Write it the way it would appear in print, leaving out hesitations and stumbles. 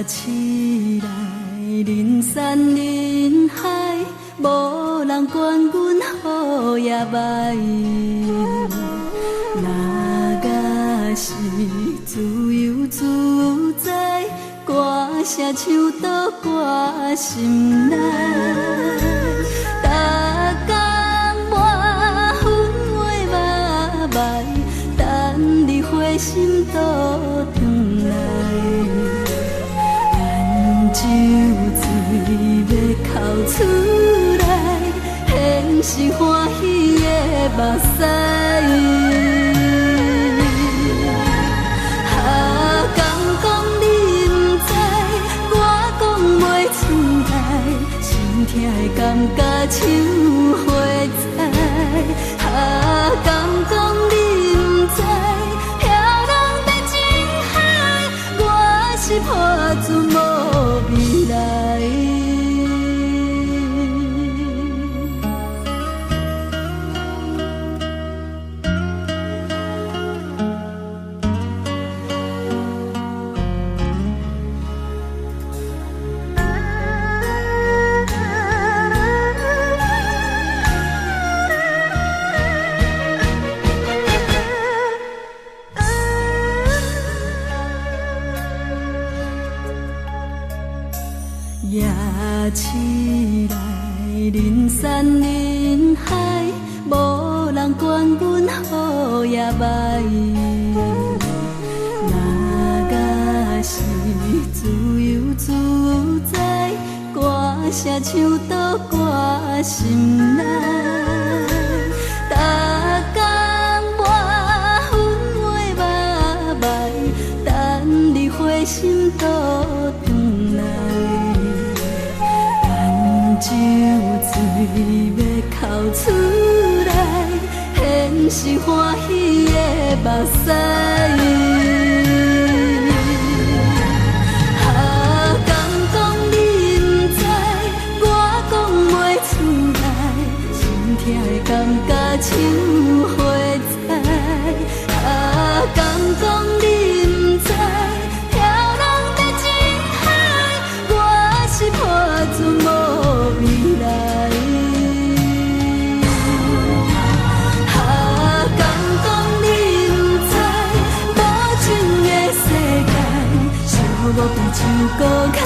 市內人山人海，無人管阮好抑䆀。若假是自由自在，歌聲唱倒我心內。逐工滿粉的目眉，等你回心倒轉來。眼酒醉欲哭出來，現是歡喜的目屎。啊，敢講你毋知，我講袂出來，心疼的感覺像火災。啊，敢講你毋知，飄人欲情海，我是破船無未來。夜市內人山人海，無人管阮好抑䆀。若假是自由自在，歌聲唱倒我心內。逐工滿粉的目眉，等你回心倒轉來。眼酒醉欲哭出來，現是歡喜的目屎。啊，敢講你毋知，我講袂出來，心疼的感覺像火災。啊，敢講你毋知，飄人欲情海，我是破船無未來。啊，敢講你毋知，無情的世界，小雨比秋閣較